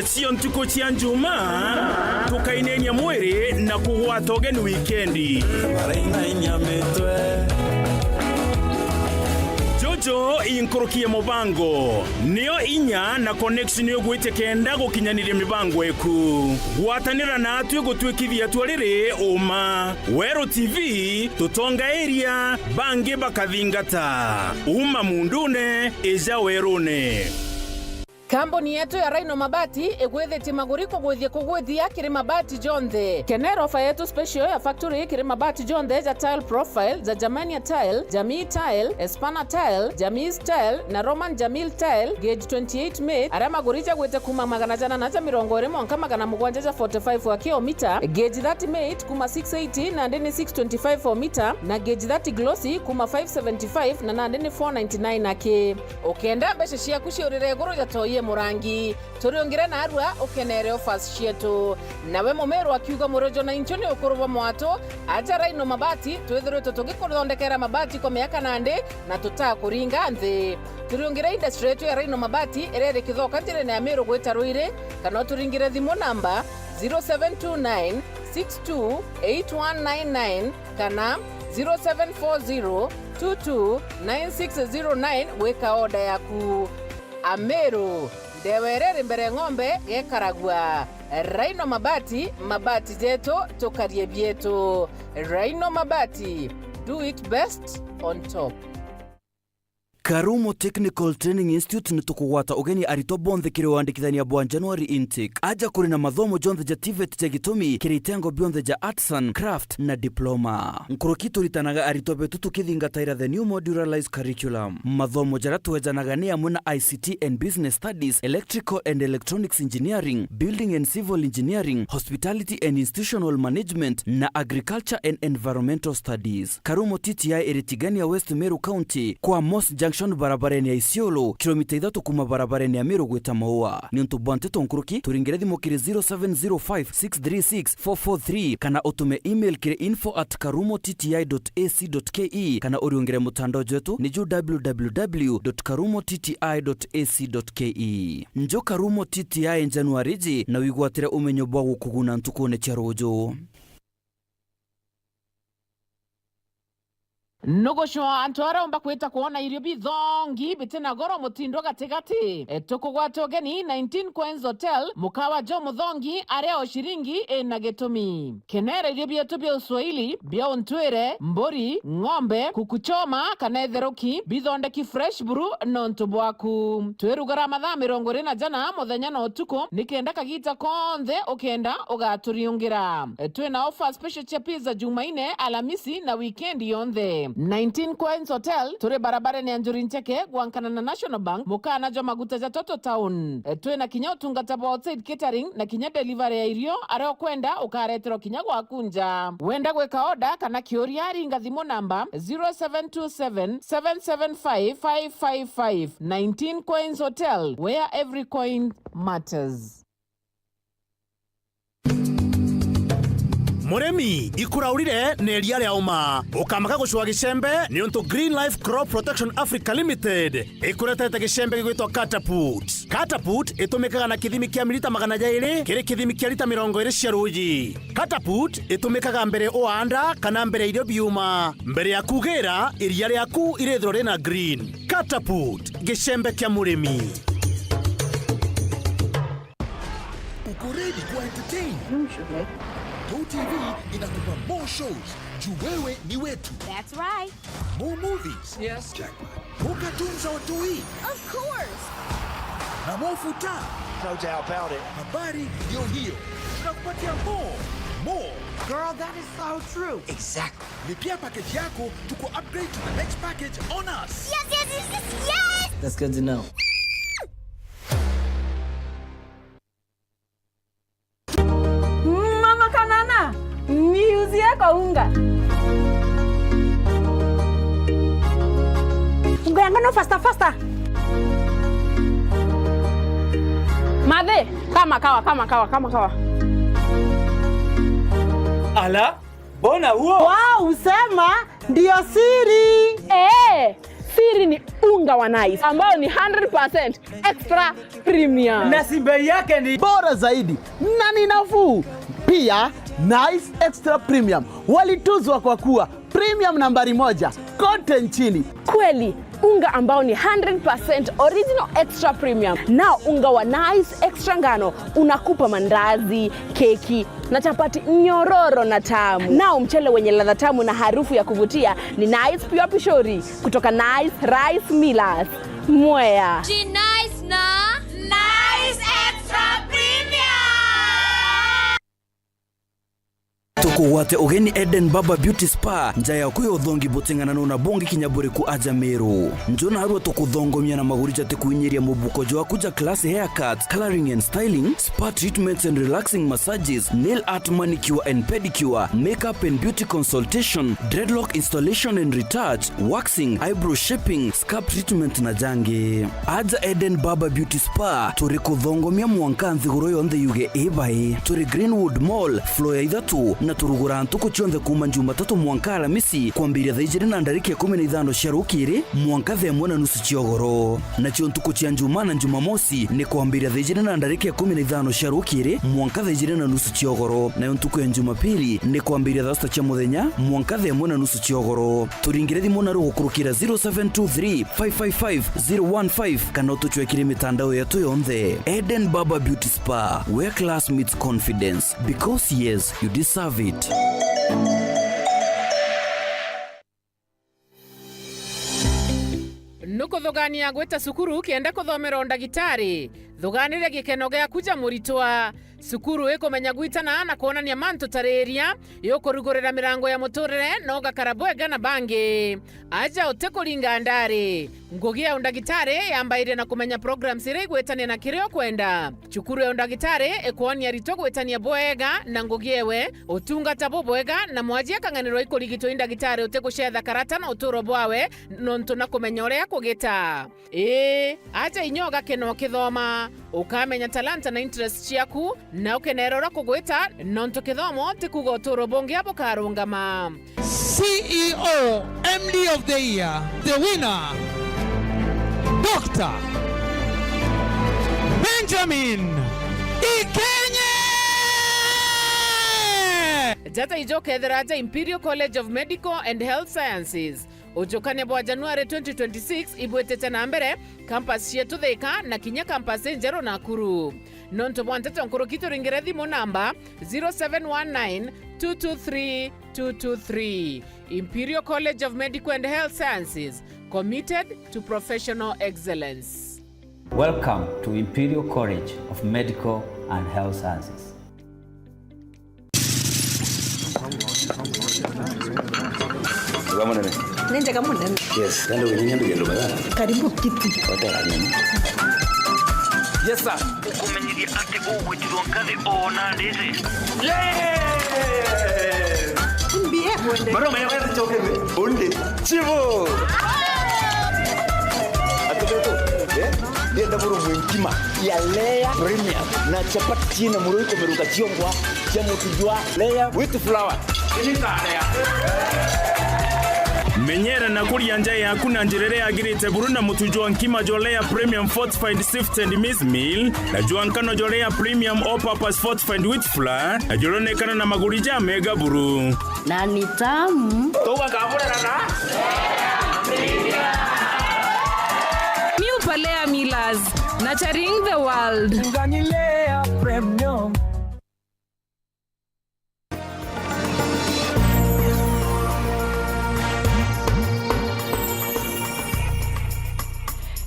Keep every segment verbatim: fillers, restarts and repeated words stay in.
Cio ntuku cia Njumaa, tukainenia mwiri na kugwata ugeni wikendi. Barainainyamitwe. Jojo inkuruki ya mubango, nio inya na connection ugwitia kenda gukinyaniria mibango eku. Gwatanira natwi gutwikithia twariri uma. Weru T V, tutongairia, bangi bakathingata. Uma mundune, ija werune. Kambuni yetu ya Rhino Mabati igwithitie maguri kugwithia kugwithia kiri mabati jonthe. Kenera ofa yetu special ya factory kiri mabati jonthe ja tile profile, ja Germania tile, Jamii tile, Espana tile, Jamii tile na Roman Jamil tile, gauge twenty-eight mate, aria maguri jagwite kuma magana jana na ja mirongo iri mwanka magana mugwanja ja forty-five wa kilomita, gauge thirty mate kuma six eighty nandi ni six twenty-five o mita, na gauge thirty glossy kuma five seventy-five na nandi ni four ninety-nine aki. Ukenda mbeca ciaku ciurire iguru ja toi e murangi, turiungire narua ukenere offers cietu. Nawe mumiru akiuga murojo na inchu ni ukuru bwa mwatu, aja Rhino Mabati, twithiritwe tugikuthondekera mabati kwa miaka nandi na tutakuringa nthi. Turiungire industry yetu ya Rhino Mabati iria iri Kithoka njirene ya Miru gwita Ruiri, kana uturingire thimu namba zero seven two nine six two eight one nine nine kana zero seven four zero two two nine six zero nine gwika order yaku. Ameru, ndewa iria iri mbere ng'ombe gekaragua. Rhino Mabati, mabati jetu, tukarie bietu. Rhino Mabati, do it best on top. Karumo Technical Training Institute ni tukugwata ugeni aritwa bonthe kiri wandikithania bwa January intake. Aja kuri na mathomo jonthe ja TVET ja gitumi kiri itengo bionthe ja Arts and Craft na Diploma. Nkuruki turitanaga aritwa betu tukithingataira the new modularized curriculum. Mathomo jaria twejanaga ni amwe na I C T and Business Studies, Electrical and Electronics Engineering, Building and Civil Engineering, Hospitality and Institutional Management na Agriculture and Environmental Studies. Karumo T T I iri Tigania, West Meru County, kwa Moss Junction barabarene ya Isiolo, kilomita ithatu kuma barabarene ya Meru gwita Maua. Niuntu bwa nteto nkuruki, turingire thimu kiri zero seven zero five six three six four four three kana utume email kiri info at karumo T T I dot A C dot K E kana uriungire mutandao jwetu niju W W W dot karumo T T I dot A C dot K E. Nju Karumo T T I January iji na wigwatire umenyo bwa gukuguna ntukune cia ruju. Nugucwa antu aria umba kwita kwona irio bithongi bitina goro mutindo gatigati. E, tukugwata ugeni nineteen Coins Hotel, mukawa jo muthongi aria o ciringi ina gitumi. Kenera irio bietu bia uswahili, bia untwire, mburi, ng'ombe, kuku choma kana itheruki, bithondeki fresh buru nontu bwaku. Twirugara mathaa mirongo iri na jana muthenya na utuku, nikenda kagita konthe ukenda ugaturiungira. Twina offer special cia pizza Jumaine, Alamisi na wikendi yonthe. Nineteen Coins Hotel, turi barabarene ya Njuri Ncheke, gwankana na National Bank, mukana jwa maguta ja Total Town. Twina kinya utungata bwa outside catering na kinya delivery ya irio, aria ukwenda ukareterwa kinya gwaku nja. Wenda gwika order kana kiuria, ringa thimu namba zero seven two seven, seven seven five, five five five. Nineteen Coins Hotel, where every coin matters. Murimi, ikuraurire na iria ria uma. Ukamaka gucua gicembe niuntu Green Life Crop Protection Africa Limited ikuretete gicembe gigwitwa Catapult. Catapult itumikaga na kithimi kia milita magana jairi kiri kithimi kia lita mirongo iri cia ruuji. Catapult itumikaga mbere uaanda kana mbere irio biuma. Mbere ya kugira, iria riaku irithirwa rina green. Catapult, gicembe kia murimi. Uko ready kuwa entertain? Go T V inakupa more shows. Juu wewe ni wetu. That's right. More movies. Yes. Jackpot. More cartoons za watoi. Of course. Na more futa. No doubt about it. Habari ndio hiyo. Tunakupatia more. More. Girl, that is so true. Exactly. Lipia package yako, tuku upgrade to the next package on us. Yes, yes, yes, yes, yes! That's good to know. Mama Kanana, niuzie kwa unga. Unga ya ngano faster, faster. Mathe, kama kawa, kama kawa, kama kawa. Ala, mbona huo? Wow, usema ndio siri. Eh, Siri ni unga wa Nice ambao ni hundred percent extra premium. Na si bei yake ni bora zaidi na ni nafuu. Pia, Nice Extra Premium walituzwa kwa kuwa premium nambari moja kote nchini. Kweli, unga ambao ni hundred percent original extra premium. Nao unga wa Nice Extra Ngano unakupa mandazi, keki na chapati nyororo na tamu. Nao mchele wenye ladha tamu na harufu ya kuvutia ni Nice Pure Pishori kutoka Nice Rice Millers, Mwea. Ji Nice na Nice Extra Premium. Tukugwate ugeni Eden Barber Beauty Spa, nja yaku ya uthongi buting'ananu na bungi kinya buriku aja Meru. Nju narua tukuthongomia na maguri jatikuinyiria mubuko jwaku ja class haircuts, colouring and styling, spa treatments and relaxing massages, nail art, manicure and pedicure, makeup and beauty consultation, dreadlock installation and retouch, waxing, eyebrow shaping, scalp treatment na jangi. Aja Eden Barber Beauty Spa, turi kuthongomia mwanka nthiguru yonthe yuge ibai. Turi Greenwood Mall, floor ya ithatu, na turugura ntuku cionthe kuuma Jumatatu mwanka Aramisi, kwambiria thaa ijiri na ndarika ikumi na ithano cia rukiri mwanka thaa imwe na nusu cia ugoro. Nacio ntuku cia Njuma na Jumamosi ni kwambiria thaa ijiri na ndarika ikumi na ithano cia rukiri mwanka thaa ijiri na nusu cia ugoro, nayo ntuku ya Jumapili ni kwambiria thaa sita cia muthenya mwanka thaa imwe na nusu cia ugoro. Turingire thimu na rugukurukira zero seven two three, five five five, zero one five kana utucwekire mitandao yetu yonthe. Eden Barber Beauty Spa, where class meets confidence, because yes, you deserve it. Nukuthugania gwita cukuru kenda kuthomera undagitari? Thuganire gikeno giaku ja muritwa. Cukuru ikumenya gwitana na kwonania mantu ta riria, yukurugurira mirango ya muturire na ugakara bwega na bangi. Aja utikuringa ndari. Ngugi ya undagitari yambairia na kumenya programs iria igwitania na kiria ukwenda. Cukuru ya undagitari ikwonia aritwa gwitania bwega na ngugi ewe, utungata bubwega, na mwaji akang'anirwa ikurigitwa i ndagitari utigucetha karata na uturo bwawe nontu na kumenya uria kugita. Ii, aja inya ugakena ukithoma, ukamenya talanta na interest ciaku, na ukenera uria kugwita, nontu kithomo ti kuuga uturo bungi bukarungama. C E O M D of the Year, the winner, Doctor Benjamin Ikenye! Jata ijo ukethira aja Imperial College of Medical and Health Sciences. Ujukania bwa January twenty twenty-six ibwitite na mbere, campus cietu Thika na kinya campus injeru Nakuru. Nontu bwa nteto nkuruki, turingire thimu namba zero seven one nine two two three two two three. Imperial College of Medical and Health Sciences, committed to professional excellence. Welcome to Imperial College of Medical and Health Sciences. Wega munene. Ni njega munene. Yes, kandi uginyanya ndugendo mega. Karibu kiti. Watera nini? Yes, sir. Ukumenyeria ati ugwitirwo nkathi ona ndisi. Yes! Mbie kwende. Maroma ya wewe chokere. Undi. Chivo. Atubeto. Eh? Ndienda buru mwenkima ya layer premium na chapati na muroi kumeruka chiongwa. Cia mutu jwa layer with flour. Menyera na kuria nja yaku na njira iria yagirite buru na mutu jwa nkima jwa layer premium fortified sifted maize meal, na jwa nkano jwa layer premium all purpose fortified wheat flour, na juronekana na maguri ja mega buru. Na ni tamu. Tugakamurana na New Palea Millers, nurturing the world. Ngani layer premium.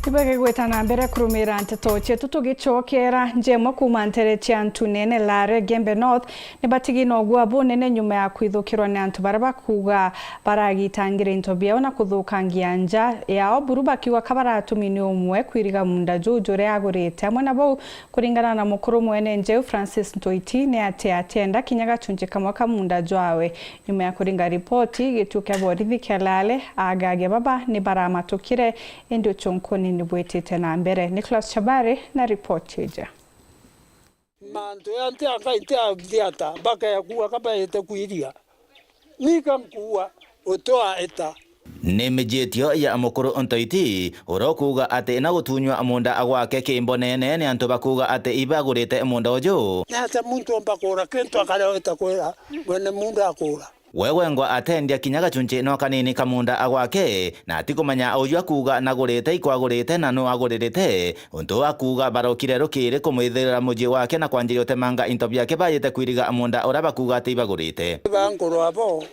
Ibwege gwita na mbere kurumira nteto cietu tugicokera. Njemwe kuuma ntere cia Ntunene Lare, Gembe North, ni batigi na ugua bunene nyuma ya kwithukirwa ni antu baria bakuuga baragitangire into biao na kuthukangia nja yao buru, bakiuga ka baratumi ni umwe kwiriga munda juu juria agurite. Amwe na bau, kuringana na mukuru mwene njeu Francis Ntoiti, ni ati atienda kinya gachunchi kamwe ka munda jwawe. Nyuma ya kuringa ripoti, gituo kia borithi kia Lale, agagia baba ni baramatukire, indi uchunkuni ni bwitite na mbere. Nicholas Chabari na ripoti ija. Mantu ya nti a Ngai nti a thiata, bakea kuuga ka baete kwiria. Nika nkuua, utwa eta. Ni mijitio ya mukuru Ntoiti, uria ukuuga ati na gutunywa munda gwake kimbo nene ni antu bakuuga ati ibagurite munda uju. Ni atia muntu omba kugura kintu akaria wita kwira mwene munda akura? We wengwa atendia kinya gachunchi no kanini ka munda gwake, na atikumenya uju akuuga nagurite ikwagurite na nu aguririte. Untu akuuga barokire rukiri kumwithirira mucii wake na kwanjiria utemanga into biake bajite kwiriga munda uria bakuuga ati ibagurite. Ba nkuru abo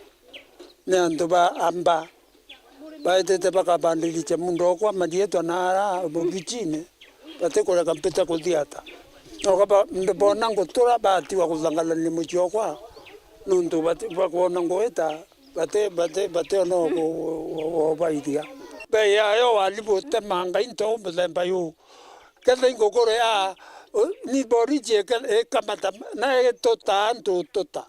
ni antu ba amba. Baitite bakabandiricia munda okwa marietwa na ara mubichine, batikureka mpite kuthiata. Noka ba-, nd-, boona ngutura, batigwa kuthangalania mucii okwa, nontu bati-, bakwona nguita, bati-, bati-, bationa o-, o-, o-, obairia. Bei yayo wali butemanga into muthemba yu. Ketha ingukuru ya, u-, ni boriji ike-, ikamata, na ituta antu ututa.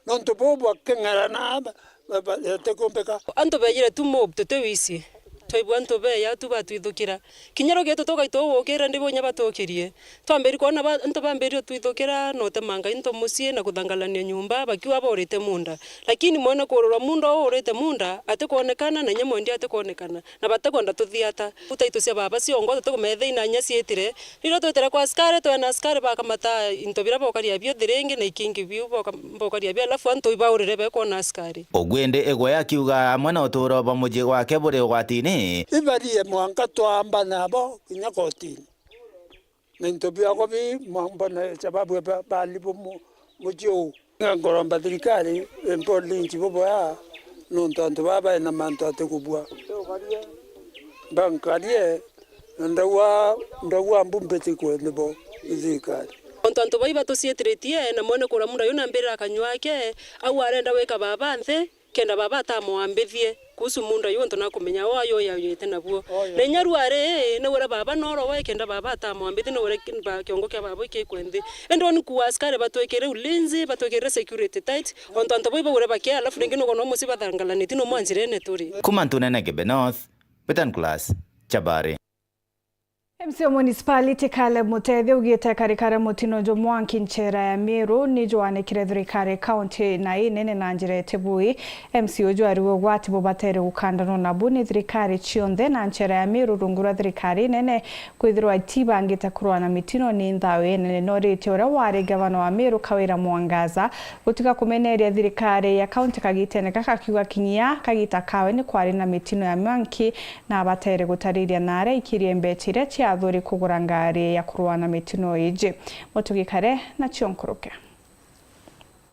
Nontu buu bwa king'erana ba-, ba-, batikumbika. Antu beejire tu mob, tuti wisi. Twaigua antu beeja tu batwithukira. Kinya rugiitu tugaitwa ugukira ndi bunya batukirie. Twambiri kwona ba-, antu bambiri utwithukira na utemanga into mucii na kuthangalania nyumba, bakiuga baurite munda. Lakini mwene kuururwa munda uu urite munda, atikwonekana na inya mwendia atikwonekana. Na batikwenda tuthiata. Utaitu cia baba ciongo tutikumeethia inya ciitire. Riria twitire kwa askari, twena askari bakamata into biria bokaria bio thiringi na ikingi biu boka-, bokaria bio, alafu antu ibaurire bekwona askari. Ugwindi igwe akiuga amwe na utuuro bwa mucii gwake buri ugwatini. Ibarie mwanka twamba nabo kinya kotini. Na into biakwa bi mwa-, mbona sababu ba-, balibu mu-, mucii uu. Nkoromba thirikari impe ulinzi buboya, nontu antu baa baina mantu atikubua. Bankarie, na ndauga, ndauga mbu mbitikwe nibo ni thirikari. Ontu antu bai batuciitiritie, na mwene kura munda yu nambirira kanyua ake, au arenda gwika baba nthi, kenda baba atamwambithie kuhusu munda yu, ontu nakumenya o ayo yayite nabuo. Na inya rua ri, ni wira baba noro we, kenda baba atamwambithie, ni wira ki-, ba-, kiongo kia baba ikikwe nthi. Indi oni kuwa askari batwikire ulinzi, batwikire security tight, ontu antu bau ibaure bakia, alafu ringi nukwona mucii bathangalaniti no mwa njirene turi. Kuma Ntunene Ngembe North, Betan Class, Chabari. M C A wa municipality Caleb Mutethi augite karikara mutino jwa mwanki nchera ya Meru ni jwanikire thirikari ya county na inene na njira itibui. M C A uju ariwe ugwati bubatere gukandanwa nabu ni thirikari cionthe na nchera ya Meru rungu rwa thirikari inene kwithirwa itibangite kurwa na mitino ni nthawe inene. Noritie uria wari gavana wa Meru Kawira Mwangaza gutiga kumeneria thirikari ya county kagitene gaka akiuga kinya kagita kawe ni kwari na mitino ya mwanki na abatere gutariria naria aikirie mbecha iria ciathuri kugura ngari ya kurwa na mitino iji. Mutugi kare nacio nkuruke.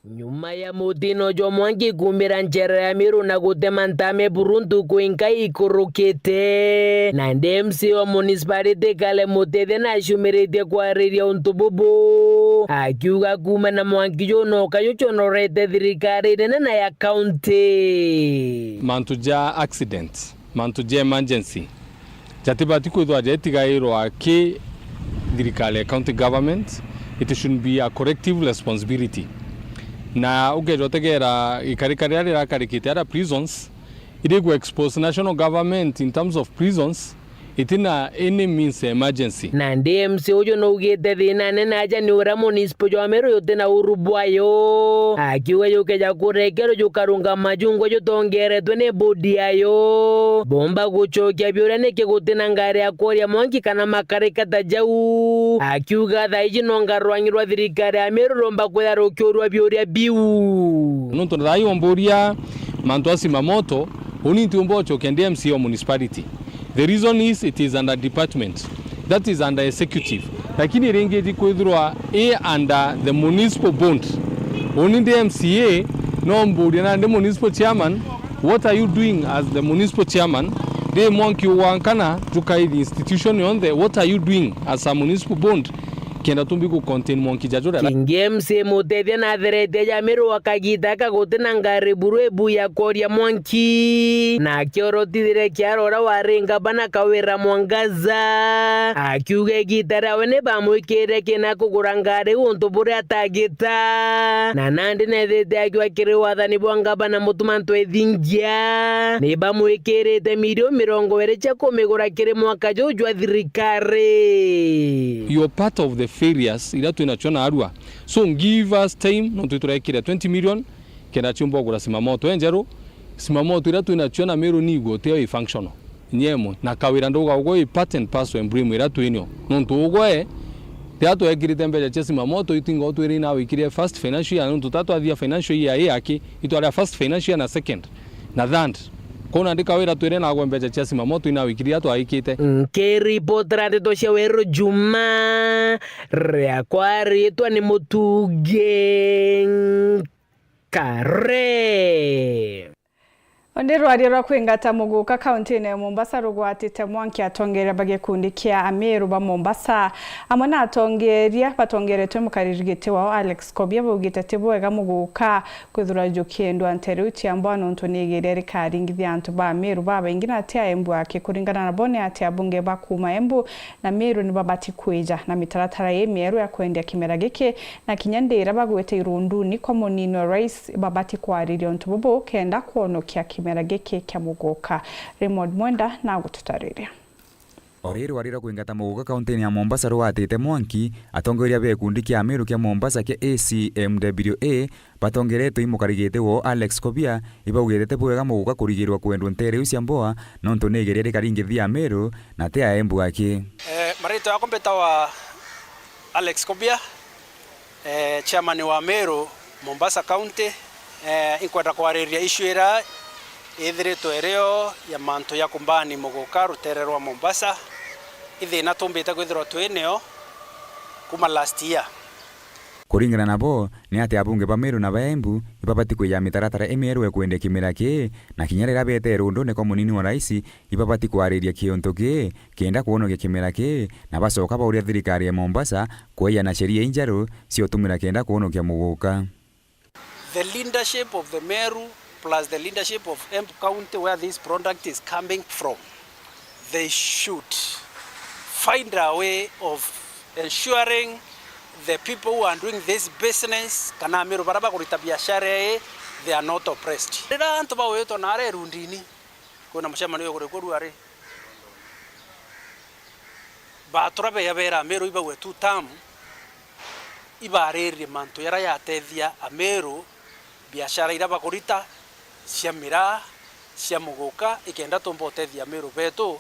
Nyuma ya mutino jwa mwanki kumira nchera ya Meru na gutema ntame buru ntuku inkai ikurukite, nandi M C A wa municipality Caleb Mutethi naciumiritie kwariria untu bubu, akiuga kuuma na mwanki juu noka juconorete thirikari nene na ya county. Mantu ja accident. Mantu ja emergency jatibati kwithwa jaitigairwa ki thirikari ya county government, it should be a collective responsibility. Na ukeja utegera ikarika riria rirakarikite aria prisons, iri ku expose national government in terms of prisons, itina any means ya emergency. Nandi M C A uju naugite thina nene aja ni uria municipal jwa Meru jutina uru bwayo, akiuga jukeja kurekerwa jukarunga majungwa jutongeretwe ni bodi yayo, bomba gucokia biuria niki gutina ngari ya kworia mwanki kana makarika ta jau, akiuga thaa iji no ngarwang'i rwa thirikari ya Meru rumba kwithirwa rukiurua biuria biu. Nontu na thaa ii umburia mantu a Zimamoto, uni ntiumba ucokia ndi M C A wa municipality. The reason is it is under department, that is under executive, lakini ringi iji kwithirwa i under the municipal bond. Uni ndi M C A, no mburie na ndi municipal chairman, what are you doing as the municipal chairman? Ndi mwanki ugwankana, jukairi institution yonthe, what are you doing as a municipal bond? Kenda tumbi ku contain mwanki ja juria. Kingi M C A Mutethi natherete ja Meru wa kagita aka gutina ngari buru ibu ya kworia mwanki, na akiorotithire kiaro uria wari ngabana Kawira Mwangaza, akiuga igita riawe ni bamwikirire kina kugura ngari untu buria atagita, na nandi nethite akiuga kiri wathani bwa ngabana Mutuma Ntwethingia ni bamwikirite milioni mirongo iri cia kumigura kiri mwaka juu jwa thirikari. You're part of the failures iria twinacio naarua. So give us time, nontu turekire twenty million, kenda ciumba kugura Zimamoto enjeru, Simamoto iria twinacio na Meru ni igwe utio i functional nyemwe, na Kawira ndauga ugwe i part and parcel and blame iria twinio, nontu ugwe tia twekirite mbeca cia simamoto itingo twire inawikirie first financial year, nontu ta twathia financial year ii aki itwaria first financial year na second na third. Kou nandi Kawira twire nagwe mbeca cia simamoto inawikirie atwaikite. Nkiripotera ndeto cia Weru Juma, riakwa ritwa ni Mutungi Kare. Undi rwaria rwa kwingata muguka kaunti-ini ya Mombasa rugwatite mwanki atongeria ba gikundi kia Ameru ba Mombasa amwe na atongeria batongeretwe mukariri giti wao Alex Kobia baugite ti bwega muguka kwithirwa jukiendwa nteere iu cia mboa nontu ni igeria rikaringithia antu ba Ameru babaingi na ti aembu aki. Kuringana nabo ni ati abunge ba kuuma Embu na Meru ni babati kwija na mitaratara imieru ya kwendia kimera giki, na kinya ndiira bagwite irunduni kwa munini wa rais babati kwariria untu bubu kenda kwonokia kimera giki kia muguka. Raymond Mwenda na gututariria. O ri rwari rwa kwingata muguka kaunti-ini ya Mombasa rugwatite mwanki, atongeria ba gikundi kia Ameru kia Mombasa kia A C M W A batongeretwe i mukarigite wao Alex Kobia ibaugite ti bwega muguka kurigirwa kwendwa nteere iu cia mboa nontu ni igeria rikaringithia Ameru na ti aembu aki. Eh, maritwa yakwa mbitawa Alex Kobia, eh, chairman wa Meru Mombasa County. Eh, inkwenda kwariria issue iria ithiritwe irio ya mantu ya kumbani muguka rutere rwa Mombasa. Ithina tumbite kwithirwa twi nio kuma last year. Kuringana nabo, ni ati abunge ba Meru na ba Embu ibabati kwija mitaratara imieru ya kwendia kimera kii, na kinya riria beete irunduni kwa munini wa rais, ibabati kwariria kiuntu kii kenda kwonokia kimera kii, na bacoka bauria thirikari ya Mombasa kweja na sheria injeru cia utumira kenda kwonokia muguka. The leadership of the Meru plus the leadership of Embu County, where this product is coming from, they should find a way of ensuring the people who are doing this business, kana Ameru baria bakurita biashara ii, they are not oppressed. Riria antu bawitwa naria irundini, kwina mucemanio ukurikwa ruari, batura beya beera Ameru ibaue two term, ibaaririe mantu jaria jatethia Ameru, biashara iria bakurita cia miraa, cia muguka, ikenda tumba utethia Ameru betu.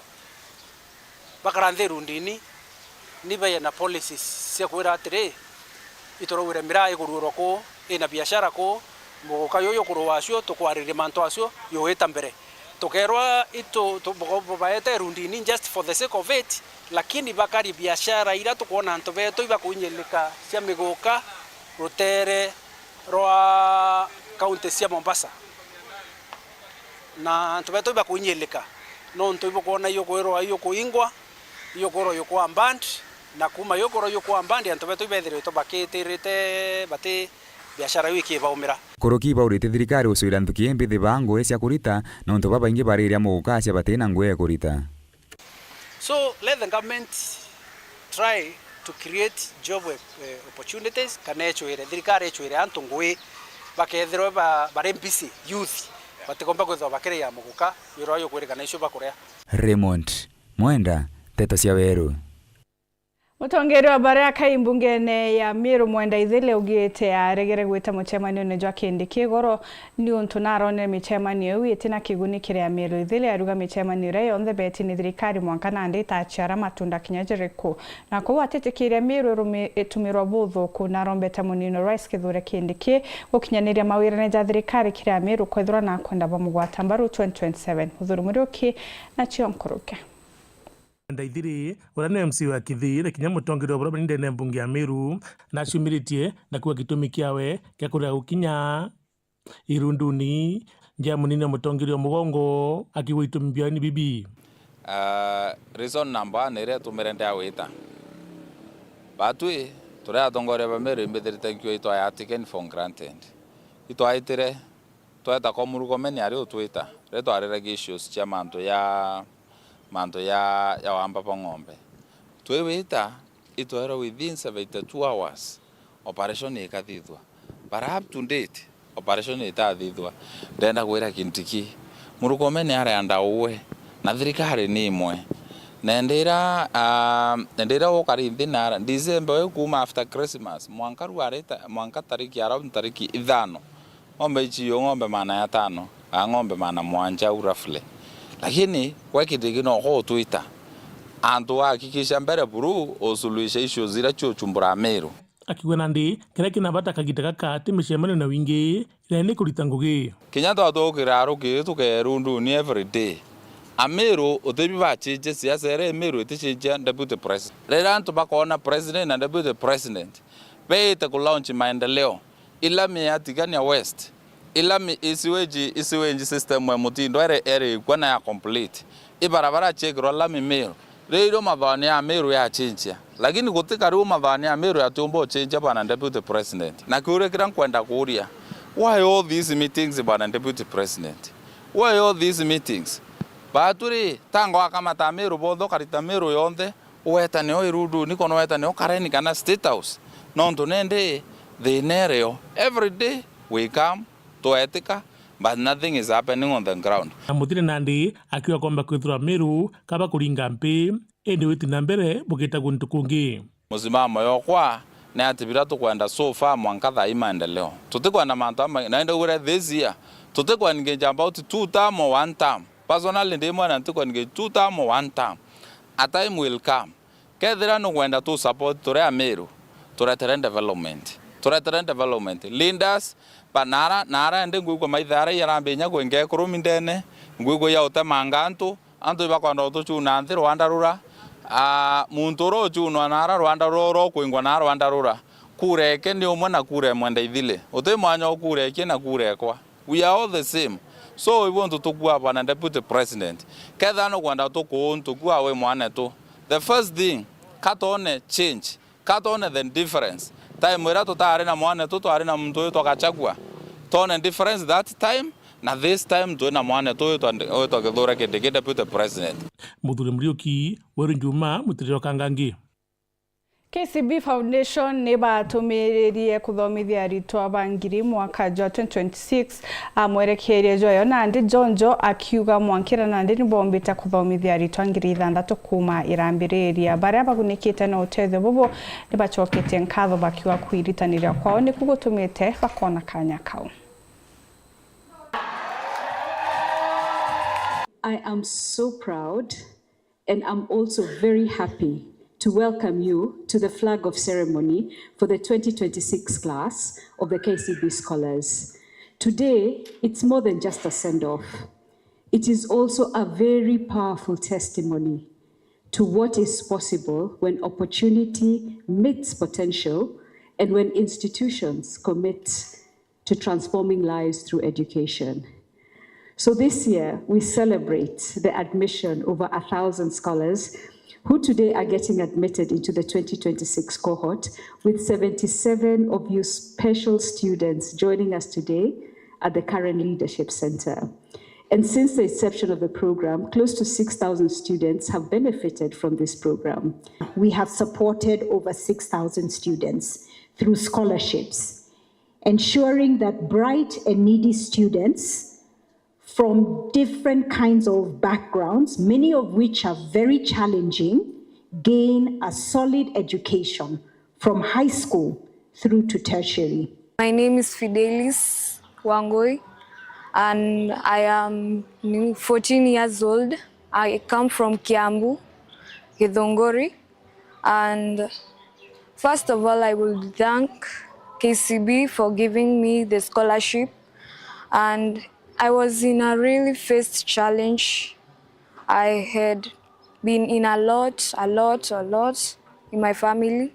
Bakara nthi irundini, ni baye na policies cia kwira atiri, ituraugire miraa iguruurwa kuu, ina biashara kuu, muguka juju jukuruwa acio, tukwariria mantu acio, juwita mbere. Tukeerwa itu, tu-, bu-, bubaete irundini just for the sake of it, lakini bakari biashara iria tukwona antu betu ibakuinyilika cia miguka rutere rwa kaunti cia Mombasa. Na antu betu ibakuinyilika nontu ibukwona ijukwirwa ijukuingwa, ijukwirwa ijukwaa band, na kuuma ijukwirwa ijukwaa band, antu betu ibethiritwe bakitirite bati biashara iu ikibaumira. Kuruki ibauritie thirikari gucuira nthuki imbithi baa ngugi cia kurita, nontu babaingi bariria muguka acia batina ngugi ya kurita. So let the government try to create job, eh, opportunities, kana ecwire, thirikari ecwire antu ngugi, bakethirwe ba-, bari busy, youth, batikomba kwithirwa bakiriia muguka, wira uyu kwirikana icio bakuria. Raymond Mwenda, Nteto cia Weru. Mutongeria wa baria akai mbungene ya Meru Mwenda Ithili augite aregere gwita mucemanione jwa Kindiki igoro niuntu naronire micemanio iu itina kiguni kiri Ameru. Ithili aruga micemanio iria yonthe beti ni thirikari mwanka nandi itaciara matunda kinya jiriku. Na kou atitikiria Meru irumi-, itumirwa buthuku, narombete munini wa rais Kithure Kindiki gukinyaniria mawirane ja thirikari kiri Ameru kwethirwa nakwenda bamugwata mbaru twenty twenty-seven. Uthuri Muriuki na Cio Nkuruke. Ndaithiri, uria ni M C wa Kithiiri, kinya mutongeria wa buria bari ndene ya mbunge ya Meru, naciumiritie na kuuga gitumi kiawe kia kurega gukinya irunduni nja ya munini wa mutongeria wa mugongo, akiuga itumi biawe ni bibi. Ah, reason number one iria itumire ndea gwita. Batwi, turi atongoria ba Meru imbithirite nkiuga itwaya taken for granted. Itwaitire, tweta kwa Murkomen ari utwita, riria twariragia issues cia mantu ya, mantu ya, ya wamba bwa ng'ombe. Twi wita, itwerwa within seventy-two hours, operation ikathithua. But up to date, operation itathithua. Ndenda kwira Kindiki, Murkomen ari under uwe, na thirikari ni imwe. Na ndira, ah, ndira ukari nthi na ara, December uyu kuuma after Christmas, mwanka riu arita, mwanka tariki, around tariki ithano, ng'ombe ici iyo ng'ombe maana ya tano, A ng'ombe magana mugwanja au roughly. Lakini gwe Kindiki no ko utwita. Antu wahakikisha mbere buru usuluhisha issues iria ciuchumbura Meru. Akiuga nandi, kiria kina bata kagita gaka ti micemanio na wingi, ila ni kurita ngugi. Kinya twatukira ruki tukerunduni every day. Ameru utibi bachinje siasa iria Meru itichinjia deputy president. Riria antu bakona president na deputy president beite ku launch maendeleo, ilami ya Tigania West, ilami isiweji, isiweji system e mutindo ere, ere ikwa na ya complete. Ibarabara ciekirwa lami Meru. Riu irio mathoni ya Meru yachinjia. Lakini gutikari u mathoni ya Meru yatiumba uchinjia, bwana deputy president. Na kiuria kiria nkwenda kuuria, why all these meetings, bwana deputy president? Why all these meetings? Baturi, tanga wakamata Meru bonthe, ukarita Meru yonthe, wetane o irunduni, kono wetane o Kareni kana State House. Nontu nindi thina irio. Every day we come, twetika, but nothing is happening on the ground. Na Mutiri nandi akiuga komba kwithirwa Meru kaba kuringa mpi, indi witi na mbere bugita guntu kungi. Musimamo yokwa ni ati biria tukwenda so far mwanka thaa ii maendeleo. Tutikwenda mantu ama, na ndaugire this year, tutikwa engage about two term or one term. Personally, ndi mwana ntikwa engage two term or one term. A time will come. Kethira nukwenda tu support turi Ameru, turetere development. Turetere development. Leaders, ba nara, nara ndi ngwigua maitha ara yarambinya kwinga ekurumi ndene, ngwigua ya utemanga antu, antu ibakwenda utuchuna nthi rwanda rura. Ah, muntu uria uchunwa nara rwanda rura, uria ukwingwa nara rwanda rura. Kura eke ni umwe na kura e mwenda ithili. Uti mwanya o kura eke na kura ekwa. We are all the same. So, ibo ntu tukua bwana deputy president. Kethira nukwenda tukuuntu kua wi mwanetu. The first thing, katone change. Katone the difference. Time iria tutari na mwanetu, twari na muntu witwa Gachagua. Tone difference that time, na this time twi na mwanetu witwa, witwa Kithure Kindiki deputy president. Muthuri Muriuki, Weru Njuma, Mutiriro Kangangi. K C B Foundation ni batumiririe kuthomithia aritwa ba ngiri mwaka jwa twenty twenty-six, a mwerekeeria jwayo nandi jonjo akiuga mwankira nandi ni bombite kuthomithia aritwa ngiri ithanthatu kuuma irambiriria. Baria bagunikite na utethio bubu ni bacokete nkatho bakiuga kwiritaniria kwao niku gutumite bakona kanya kau. I am so proud and I'm also very happy to welcome you to the flag off ceremony for the twenty twenty-six class of the K C B Scholars. Today, it's more than just a send off. It is also a very powerful testimony to what is possible when opportunity meets potential and when institutions commit to transforming lives through education. So this year, we celebrate the admission over a thousand scholars who today are getting admitted into the twenty twenty-six cohort, with seventy-seven of you special students joining us today at the Karen Leadership Centre. And since the inception of the program, close to six thousand students have benefited from this program. We have supported over six thousand students through scholarships, ensuring that bright and needy students from different kinds of backgrounds, many of which are very challenging, gain a solid education from high school through to tertiary. My name is Fidelis Wangoi, and I am fourteen years old. I come from Kiambu, Githunguri. And first of all, I will thank K C B for giving me the scholarship. And I was in a really faced challenge. I had been in a lot, a lot, a lot in my family.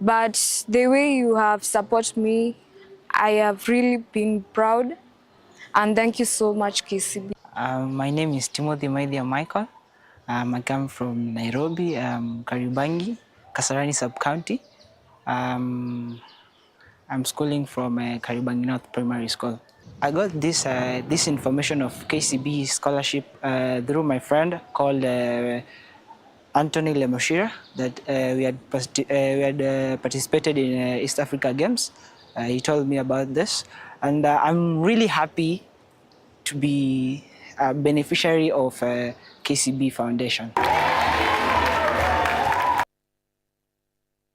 But the way you have supported me, I have really been proud. And thank you so much, K C B. Uh, my name is Timothy Maithia Michael. Um, I come from Nairobi, um, Kariobangi, Kasarani Sub-County. Um, I'm schooling from, uh, Kariobangi North Primary School. I got this, uh, this information of K C B scholarship, uh, through my friend called, uh, Anthony Lemoshira, that, uh, we had parti-, uh, we had, uh, participated in, uh, East Africa Games. Uh, he told me about this, and, uh, I'm really happy to be a beneficiary of, uh, K C B Foundation.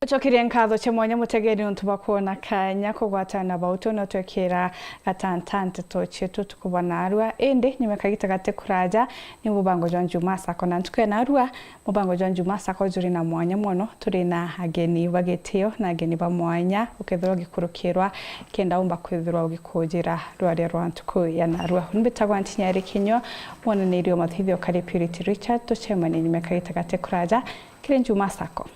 Tucokerie nkatho cia mwanya mutegeri niuntu bwa kwona kanya kugwatana bautu na twekira gatanta nteto cietu tukuba narua. Indi nyuma kagita gati kuraja, ni mubango jwa Njuma Sacco na ntuku ya narua. Mubango jwa Njuma Sacco juri na mwanya mono, turi na ageni ba gitio na ageni ba mwanya ukethirwa ugikurukirwa kenda umba kwithirwa ugikujira rwaria rwa ntuku ya narua. Mbitagwa Ntinyari Kinyua, mwananiria wa mathithio kari Purity Richard, tucemanie nyuma kagita gati kuraja kiri Njuma Sacco.